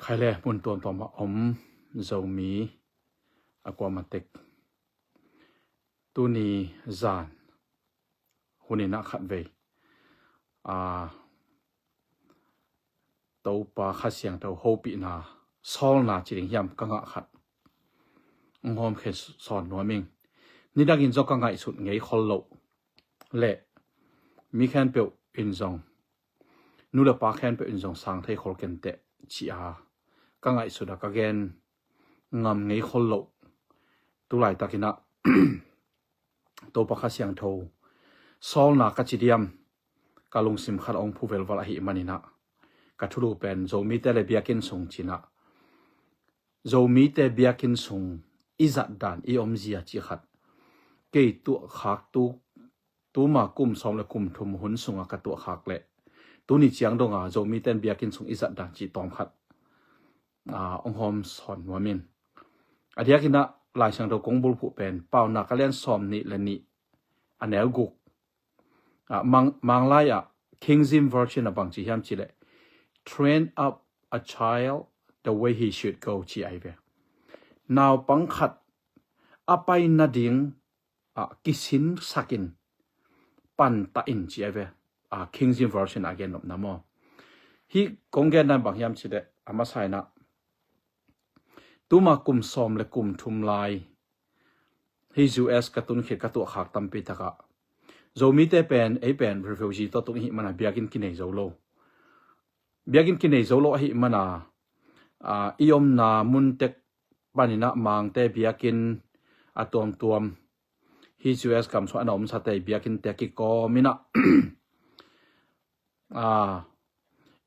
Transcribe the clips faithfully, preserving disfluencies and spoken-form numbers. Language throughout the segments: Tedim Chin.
Khaile, mun tuamtuam a om Zomi a kuamatek, tuni zan hunin ah khatvei a Topa Kha Siangtho hopihna, sawlna ci ding hiam ka ngah khat hong hawm khen sawn nuam ing. Nidangin zong ka ngaihsut ngei khol loh le mi khempeuh in zong, nu le pa khempeuh in zong sang thei khol kenteh ci a ka ngaihsut a ka gen ngam ngei khol loh. Tulaitakin ah Topa Kha Siangtho sawlna ka ci diam, ka lungsim khat hong phu velval ahih manin ah ka thulu pen Zomite le biakinn sung ci-in ah, Zomite biakinn sung i zat dan, i omzia ci khat kei tuahkhak tu, tuma kum sawm le kum thum hun sungah ka tuahkhak leh tuni ciang donga Zomite in biakinn sung i zat dan ci tawm khat a hong hawm sawn nuam ing. A diakin ah Lai Siangtho kong bulphuh pen Paunak a lian sawm nih le nih, a neu guk, a, Mang, Manglai ah King James Version a bang ci hiam cih leh, "Train up a child the way he should go," ci ahi ve. Naupang khat a pai nading a kisinsakin pantah in ci ahi ve. A, King James Version a gen nopna maw. Hih kong gen dan bang hiam cih leh, a masa in ah tuma kum sawm le kum thum lai hih U S ka tun khit ka tuahkhak tampi takah Zomite pen, ei pen refugee tawh tung i hih mana biakinn kinei zo lo. Biakinn kinei zo lo ahih mana, a, i omna mun tek panin ah Mangte biakinn a tuamtuam, hih U S gam sung a na omsate biakinnte kikawm in ah, a,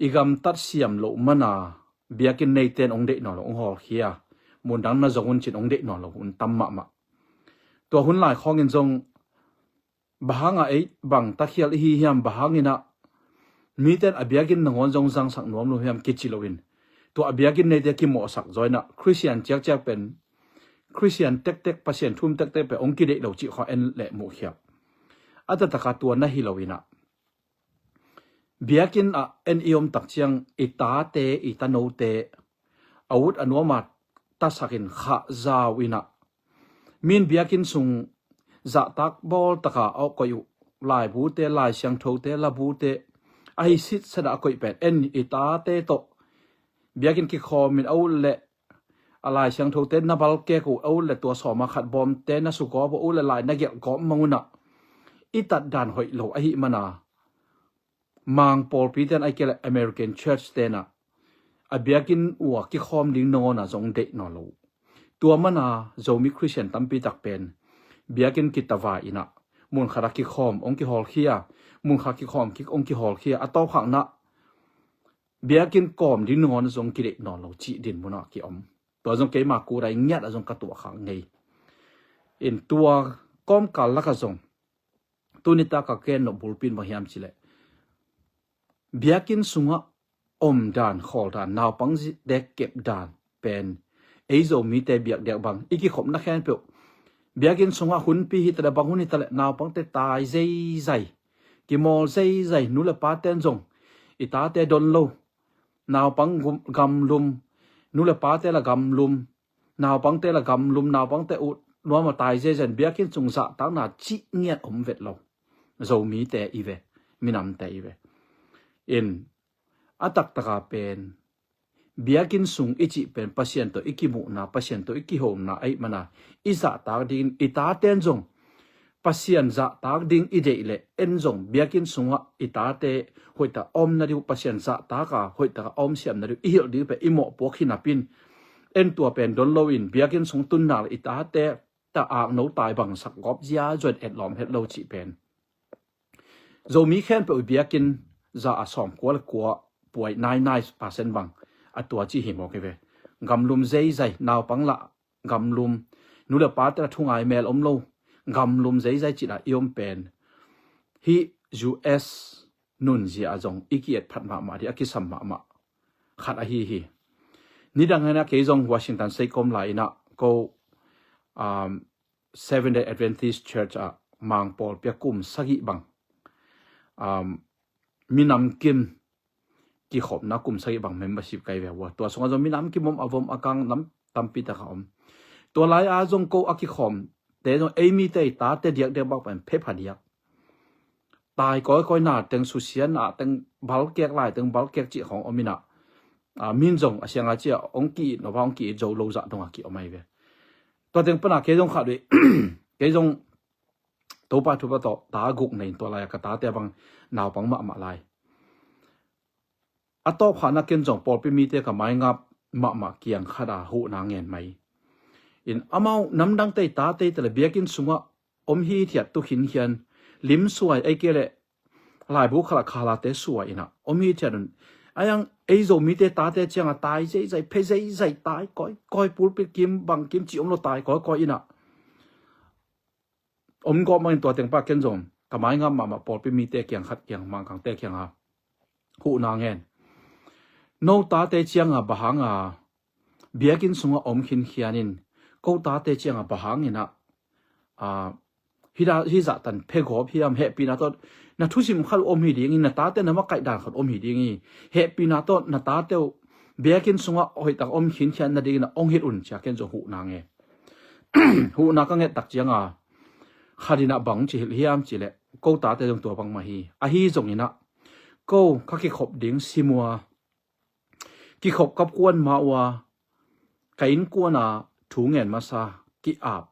i gamtat siam loh mana biakinn neite in hong deih nawn lo, hong hawlkhia. Mundang na zong un ci-in hong deih nawn lo hun tam mahmah. Tua hun lai khawngin zong bang hanga ei bang takhial i hi hiam, bang hangin ah mite in a biakinn nangawn zong zangsak nuam lo hiam kici loin, tua a biakinn neite kimawhsak zaw in ah Khristian ciakciak pen, Khristian tektek, Pasian thu um tektek pen hong kideih lo cih khawng en le muhkhiat. A taktak a tua na hi lo in ah, biakinn ah en i om tak ciang i tate, i tanote a ut a nuam a tasakin khahzau in ah, min biakinn sung zahtak bawl taka a koih uh laibute, Lai Siangthote, labute, ahi sitset a koih pen en i tate tawh biakinn kikhawmin a ut leh a Lai Siangthote na balkek uh a ut leh tua sawma khat bawmte na sugawp uh a ut leh lai na gelh gawp mang un ah, i tat dan hoih lo ahih mana Mang pawlpite in, ahih kei leh American church-te in ah a biakinn uh a kikhawm ding nangawn a zong deih nawn lo. Tua mana Zomi Khristian tampi tak pen biakinn kitavai in ah, mun khat a kikhawm hong kihawlkhia, mun khat a kikhawm kik hong kihawlkhia, a tawpkhakna biakinn kawm ding nangawn a zong kideih nawn lo cih dinmun ah kiom. Tua zong keima kut a i ngiat a zong ka tuahkhak ngei in, tua kawmkal lakah zong tuni tak a ka gen nop bulpi in bang hiam cih leh, biakinn sungah om dan, khawl dan, naupang zi-, dek kep dan pen ei Zomite biakdiak bang, i kikhopna khempeuh, biakinn sungah hunpi hi ta leh, bang hun hi ta leh, naupangte tai zeizai, kimawl zeizai, nu le pate in zong i tate don lo, naupang gum-, gamlum, nu le pate la gamlum, naupangte la gamlum, naupangte ut nuam a tai zeizai in biakinn sung zahtakna cih ngiat om vet lo. Zomite i ve, minamte i ve. In, a taktak a pen biakinn sung i cih pen Pasian tawh i kimuhna, Pasian tawh i kihona ahih mana, i zahtak dingin i tate in zong Pasian zahtak ding i deih leh, en zong biakinn sungah i tate hoih tak a om nading uh, Pasian zahtak a hoih tak a om siam nading uh i hilh ding pen i mawhpuak hi napi in, en tua pen don loin biakinn sung tun nak leh i tate ta akno tai bangsak gawp zia zuan etlawm het lo cih pen Zomi khempeuh i biakinn za a sawmkua le kua puai nai nai percent bang a tua cih hi mawk hi ve. Gamlum zeizai, naupang lah gamlum, nu le pate la thungai mel om lo, gamlum zeizai cih a i om pen hih U S nunzia ah zong i ki-et phat mahmah ding, a kisam mahmah khat ahi hi. Nidang in ah kei zong Washington State ka om lai in ah ko, um, Seventh Day Adventist Church ah Mang pawlpi ah kum sagih bang, um, minam kim kikhopna kum sagih bang membership kai ve ua. Tua sungah zong minam kimom a vom a kang nam tampi taka om. Tua lai-a zong ko a kikhawmte zong ei mite i tate diakdiak bak pen phe phadiak. Tai kawikawi na teng susia na teng balkek lai teng balkek cih khawng om inah. A, min zong a sianga cia ong ki-it nova ong ki-it zo lo zah dongah ki-om ahi ve. Tua teng pana kei zong khat ve. Kei zong Topa thupha tawh ta guk nei in tua lai-a ka tate bang naupang mahmah lai. A tawpkhana ken zong pawlpi mite ka maingap mahmah kiang khata huhna ngen mai. In amau namdangte i tate i tale biakinn sungah om hithiat tu khinkhian limsuai ei kei leh laibu khala khalate suai inah om hithiat un. Ayang ei Zomite tate cianga tai zeizai phe zeizai tai kawikawi pulpit kim bang kim ci om lo tai kawikawi inah om gawp mangin tua tengpa ken zong ka maingap mahmah pawlpi mite kiang khat kiang Mangkangte kianga huhna ngen. No tate cianga bahanga biakinn sungah om khinkhian in ko tate cianga bahanginah a, hida hizah tan phe gawp hiam hehpihna tawh na thusim khat uh om hi ding hi na tate na makaih dan khat om hi ding hi. Hehpihna tawh na tate uh biakinn sungah hoihtak om khinkhian nadingin a ong hilh un cia ken zong huhna nge. Huhna ka ngettak cianga khatinah bang ci hilh hiam cileh ko tate zong tua bangmah hi. Ahi zonginah ko ka kikhop ding simua kikhop kap kuan ma ua ka innkuana thu ngen masa ki-ap.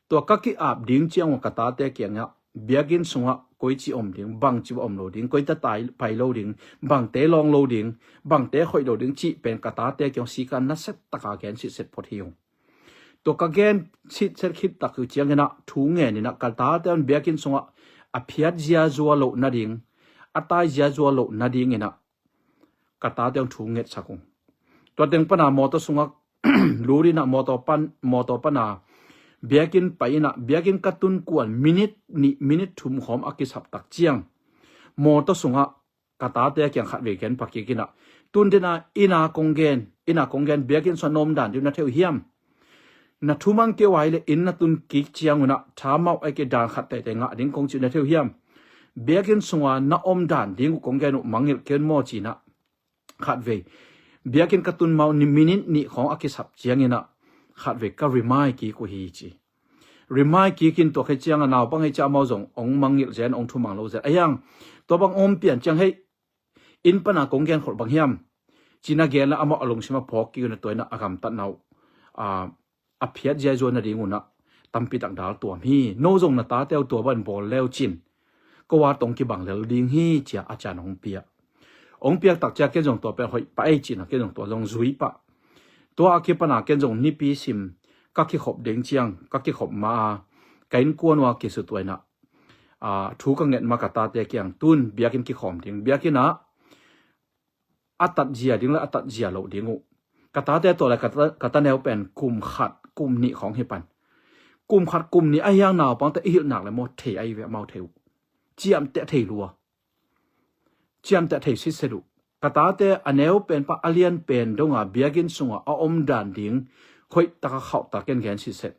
Tua ka ki-ap ding ciang ua ka tate kiangah biakinn sungah koici om ding bangci va om lo ding koite tai pai lo ding bangte lawng lo ding bangte khoih lo ding cih pen ka tate kiang sika naset taka gen sitset phot hi ung. Tua ka gen sitset khittak uh cianginah thu ngeninah ka tate un biakinn sungah a phiat ziazua loh nading a tai ziazua loh nadinginah ka tate ong thu ngetsak ung. Tua teng pana mawtaw sungah lurinah mawtaw pan mawtaw pana biakinn pai inah biakinn ka tun kuan minit nih minit thum khawm a kisaptak ciang mawtaw sungah ka tate kiang khat vei ken pakikinah tun dena ina kong gen ina kong gen biakinn sungah na om dan ding na theu hiam? Na thumang keu ai le inn na tun kik ciangunah thamauh aike dan khat teitei ngah ding kong cih na theu hiam? Biakinn sunga na om dan ding uh kong gen uh mangngilh keu maw cinah khat vei biakinn ka tun mau ni minit nih khawng a kisap cianginah khat vei ka rimai kik uh hi ci. Rimai kikin tua khe cianga naupang hei cia amau zong ong mangngilh zen ong thumang lo zen a hiang tua bang om pian ciang hei inn pana kong gen kholh bang hiam? Cina gen la amah a lungsima phawk kikna tuaina a gamtatna uh a phiat ziaizua nading unah tampitak dal tuam hi. No zong na tate uh tua ban bawl leu cin ko a tong kibang lel ding hi cia a cian hong pia. Hong piaktak cia ken zong tua pen hoih pah ei cina ken zong tua zong zui pah. Tua a kipana ken zong nipi sim ka kikhop ding ciang ka kikhop ma a ka innkuan ua kisutuaina a thu ka nget ma ka tate kiang tun biakinn kikhawm ding biakinn ah a tatzia ding le a tatzia loh ding uh. Ka tate tawh le ka ta neu pen kum khat kum nih khawng hi pan. Kum khat kum nih a hiang naupangte i hilhnak le maw thei a i ve amau thei uh. Ciamteh thei lua. Ciamteh thei sitset uh. Ka tate a neu pen pa a lian pen donga biakinn sunga a om dan ding hoih taka khauh takin gen sitset.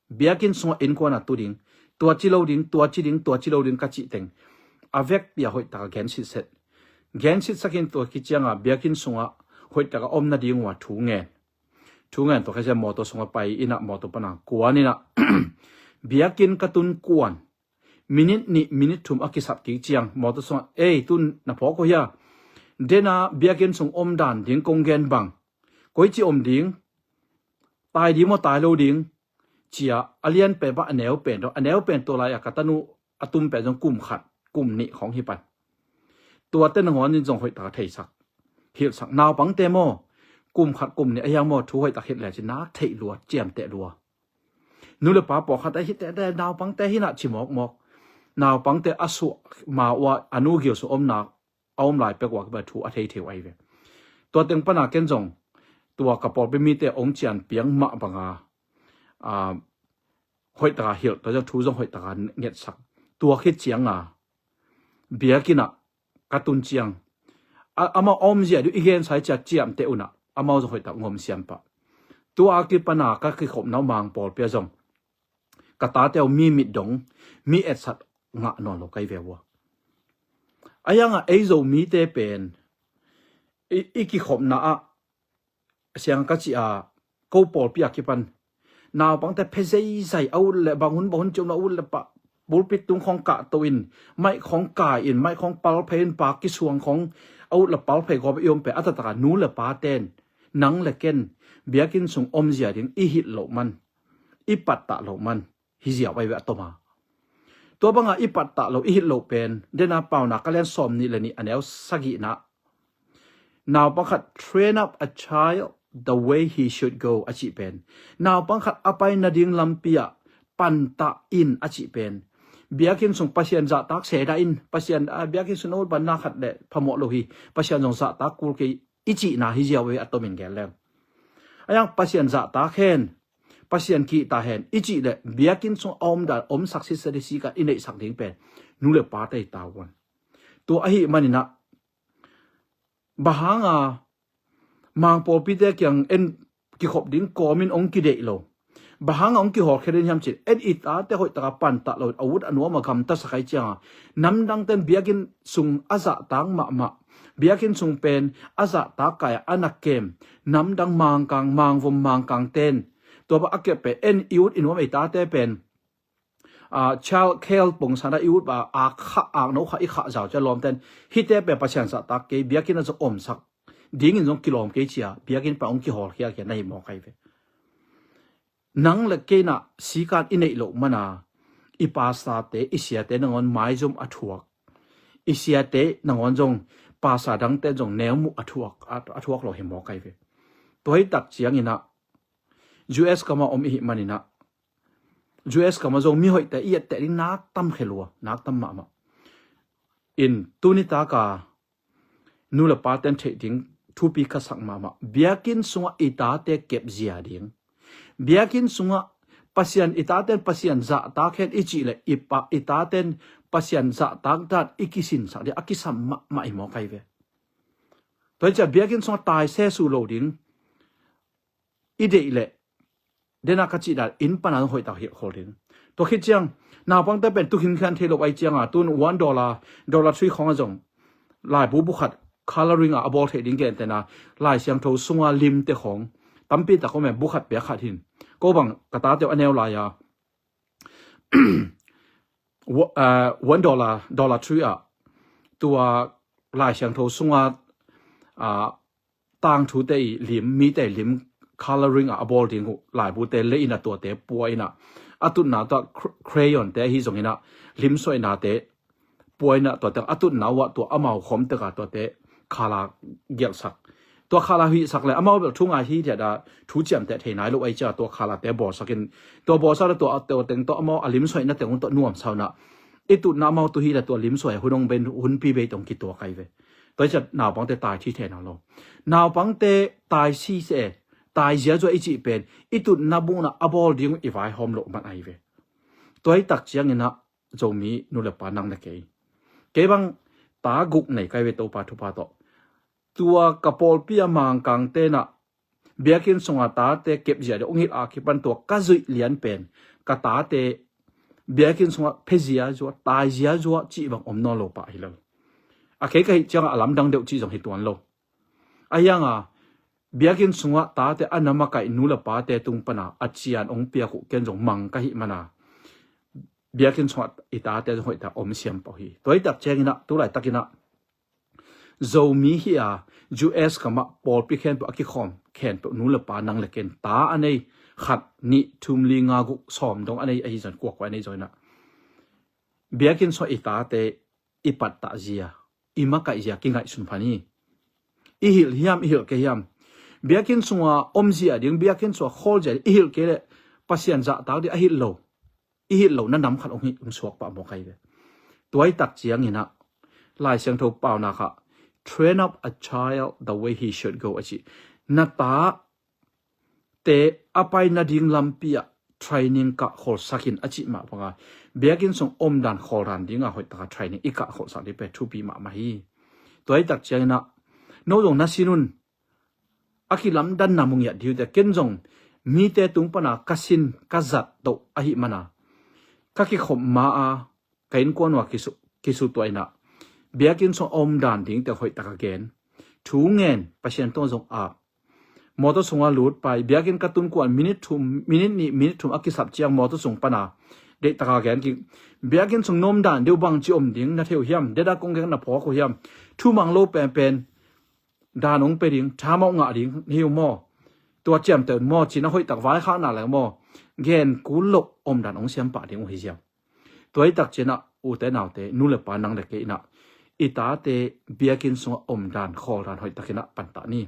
Biakinn sungah innkuan a tu ding tua ci lo ding tua ci ding tua ci lo ding ka cih teng a vekpi a hoih taka gen sitset. Gen sitsakin tua kicianga biakinn sungah hoih taka om nading uh a thu ngen. Thu ngen tua khasia mawtaw sungah pai inah mawtaw pana kuan inah biakinn ka tun kuan minit nih minit thum a kisap kik ciang mawtaw sungah ei tun na phawk uh hia? Dena biakinn sung om dan ding kong gen bang koici om ding tai ding maw tai lo ding cia a lian pen bang a neu pen dong a neu pen tua lai-a ka tanu a tum pen zong kum khat kum nih khawng hi pan. Tuate nangawn in zong hoih taka theisak hilhsak naupangte maw kum khat kum nih a hiang maw thu hoih tak hilh le ci nak theih lua ciamteh lua. Nu le pa pawlkhat a hitete naupangte hinah ci mawkmawk naupangte a suah ma ua a nu gil suah omnak a om lai pek ua kiba thu a thei theu ahi ve. Tua teng pana ken zong tua ka pawlpi mite ong cian piang mah banga a hoih taka hilh tua zong thu zong hoih taka ngetsak. Tua khit cianga biakinah ka tun ciang amau a omzia duh i gensai cia ciamteh unah amau zong hoih tak ngom siam pah. Tua a kipana ka kikhopna uh mang pawlpia zong ka tate uh mi mit dong mi etsat ngah nawn lo kai ve ua. A iangah ei Zomite pen i, i kikhopna ah siang ka cih a, ko pawlpi a kipan naupangte phe zeizai a ut le bang hun bang hun ciom lo a ut le pah pulpit tung khong kahto in, maih khong kai in, maih khong palphei in, pa kisuang khong a ut le palphei gawp i om pen a taktak a nu le pa ten nang le ken biakinn sung omzia ding i hilh loh man, i pattah loh man hi ziau ahi ve a tom a. Tua banga i pattah lo i hilh loh pen dena Paunak a lian sawm nih le nih a neu sagihna, naupang khat, "Train up a child the way he should go," a cih pen naupang khat a pai nading lampi ah pantah in a cih pen biakinn sung Pasian zahtak seda in, Pasian, ah, biakinn sung na ut banna khat le phamawh lo hi, Pasian zong zahtak kul kei i cihna hi ziau ve a tomin gen leng. A iang Pasian zahtak hen, Pasian kihta hen i cih le biakinn sung a omdan omsak sitsa ding sikan i neihsak ding pen nu le pate i tavuan. Tua ahi maninah bang hanga Mang pawlpite kiang en kikhop ding kawmin ong kideih lo, bang hanga ong kihawlkhia ding hiam cin, en i tate hoihtaka pantah lo a ut a nuam a gamtasak ai cianga namdangten biakinn sung a zahtak mahmah, biakinn sung pen a zahtak kai a na kem, namdang Mangkang, Mangvom, Mangkang ten tua bang a kep pen en i ut i nuam ei tate pen, ah, child care pongsan a i ut ba a khah, akno khah i khah zau cia lawmten hihte pen Pasian zahtak kei, biakinn a zong omsak dingin zong kilawm kei cia biakinn pa ong kihawlkhia khia na hi mawk ai ve. Nang le kei na sikan i neih loh mana i pastorte, i siate nangawn maizum a thuak, i siate nangawn zong pastor dangte zong neumuh a thuak, a, a thuak lo hi mawk ai ve. Tua hi tak cianginah U S kama om i hih maninah U S kama zong mihoihte i etteh ding nak tam khe lua, nak tam mahmah. In tuni taka nu le paten theih ding thupi ka sak mahmah. Biakinn sungah i tate kepzia ding, biakinn sungah Pasian, i taten Pasian zahtak hen i cih le i pa, i taten Pasian zahtak dan i kisinsak ding a kisam mahmah i mawk ai ve. Tua hi ciah biakinn sungah tai sesu lo ding i deih leh dena ka cih dan inn pana hoihtak hilh khol ding. Tua khit ciang naupangte pen tu khinkhian thei lo ai cianga tun one dollar, dollar three khong a zong laibu bukhat coloring a a bawl theih ding gentena Lai Siangtho sunga limte khong tampi tak om e, bukhat pia khat hin. Ko bang ka tate uh a neu lai a one dollar, dollar three ah tua Lai Siangtho sunga tangthute i lim, mite i lim coloring ah a bawl ding uh laibute lei inah tuate pua inah a tutna tuah crayon te ahi zong inah lim suaihnate pua inah tuate a tutna uh ah tua amau khom teka tuate khala gialhsak. Tua khala hihsak le amau bel thu ngai hi thiat a thu ciamteh thei nai lo ai cia tua khalate bawlsak in, tua bawlsak le tua, tua teng tawh amau a lim suaihna teng un tawh nuamsa unah i tutna amau tu hi le tua lim suai hun hong bei, hunpi bei tawh kituak ai ve. Tua hi ciah naupangte tai thi thei na lo. Naupangte tai si se, tai ziazua i cih pen i tutna bunah a bawl ding uh i vaihawm loh man ai ve. Tua hi tak cianginah Zomi nu le pa nang le kei, kei bang ta guk nei kai ve Topa thupha tawh. Tua ka pawlpi a Mangkang tenah biakinn sunga tate kepzia ding ong hilh a kipan tua ka zuih lian pen ka tate biakinn sungah phezia zua, taizia zua cih bang om nawn lo pah hi lo. A kei ka hih ciangah a lamdang deuh cih zong hi tuan lo. A hianga biakinn sungah tate a na makaih nu le pate tung pana a cian ong piak uh ken zong mang ka hih mana biakinn sungah i tate zong hoihtak om siam pah uh hi. Tua hi tak cianginah tu laitakinah Zomi hi a U S kamah pawlpi khempeuh a kikhawm khempeuh nu le pa nang le ken ta a nei, khat, nih, thum, li, nga, guk, sawm dong a nei ahi zon kuakua a nei zong inah biakinn sungah i tate i pattah zia, i makaih zia kingaihsun phan hi. I hilh hiam, i hilh kei hiam? Biakinn sunga omzia ding, biakinn sunga khawlzia ding i hilh kei le Pasian zahtak ding a hilh lo, i hilh lo na nam khat ong hi ong suak pah mawk ai ve. Tua hi tak cianginah Lai Siangtho paunak ah train up a child the way he should go a cih. Na ta te a pai nading lampi ah training kah kholsak in a cih mah banga biakinn sung omdan khawldan dinga hoihtaka training i kah kholsak ding pen thupi mahmah hi. Tua hi tak cianginah no zong na sin un, a kilamdanna mung iat diute ken zong mite tung pana ka sin ka zat toh ahi mana ka kikhop ma a ka innkuan ua kisu, kisu tua inah biakinn sung a om dan ding teng hoih tak a gen. Thu ngen, Pasian tawh zong ap. Mawtaw sungah lut pai, biakinn ka tun kuan minit thum, minit nih, minit thum a kisap ciang mawtaw sung pana deih taka gen kik. Biakinn sung na om dan deuh bangci om ding na thei uh hiam? Deda kong gen na phawk uh hiam? Thumang lo penpen dan hong pe ding, thamau ngah ding hi uh maw? Tua ciamteh un maw, ci-in a hoih tak vaikhakna le maw, gen kul loh om dan hong siam pah ding uh hi ziau. Tua hi tak ciangin ah, ute naute, nu le pa, nang le kei in ah, i tate biakinn sungah om dan, khawl dan hoih takin ah pantah ni.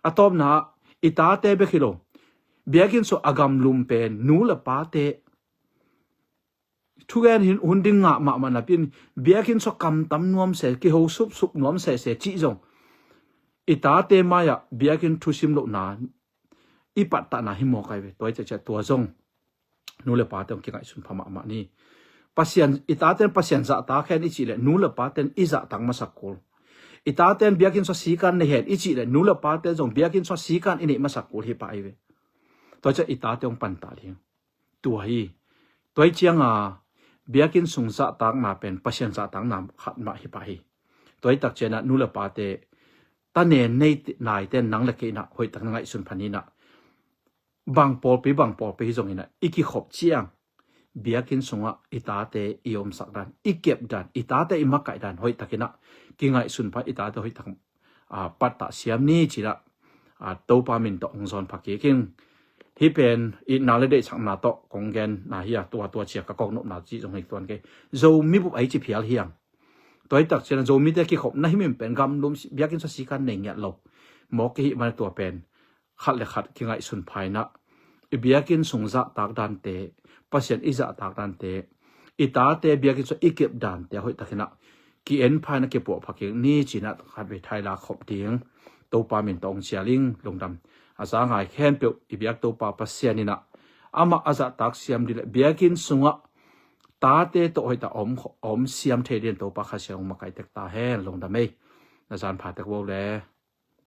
A tawpna ah, i tate bek hi lo, biakinn sung a gamlum pen nu le pate thugen hin hun ding ngah mahmah napi-in, biakinn sung kam tam nuam se, kiho supsup nuam sese cih zong, i tate mai-ah biakinn thusim lohna i pattahna hi mawk ai ve. Tua hi ciah tua zong nu le pate hong kingaihsun pha mahmah ni. Pasian, i tate in Pasian zahtak hen i cih leh nu le pate in i zahtak masak kul. I tate in biakinn sung sikan nei hen i cih leh nu le pate zong biakinn sung sikan i neih masak kul hi pah ai ve. Tua hi ciah i tate hong pantah ding. Tua hi. Tua hi cianga biakinn sung zahtakna pen Pasian zahtakna khat mah hi pah hi. Tua hi tak ciangin ah nu le pate, ta nen nei naite in nang le kei in ah hoih tak na ngaihsun pha ni in ah, bang pawlpi, bang pawlpi hi zongin ah, i kikhop ciang biakinn sungah i tate i omsak dan, i kep dan, i tate i makaih dan hoih takin ah kingaihsun pha, i tate hoih tak, ah, pattah siam ni ci-in ah, ah, Topa min tawh hong zawn pha kik ing. Hih pen itna le deihsakna tawh kong genna hi a, tua, tua ciang ka kong nopna cih zong hi tuan kei. Zomi bup ahi ci phial hi hang. Tua hi tak ciangin ah Zomite kikhopna himhim pen gamlum si-, biakinn sung sikan nei ngiat lo mawk kei hi man, tua pen khat le khat kingaihsun pha in ah, i biakinn sung zahtak dante, Pasian i zahtak dante, i tate biakinn sung i kep dante a hoih takin ah ki-en pha in ah kipuah pha kik ni ci-in ah khatvei thaila khop ding Topa min tawh hong cial ing. Lungdam. A za ngai khempeuh i biak Topa Pasian in ah amah a zahtak siam ding le biakinn sungah tate tawh hoih tak a om, a om siam thei dingin Topa Kha Siangtho hong makaih tek ta hen. Lungdam ei. Na zan pha tek vo le.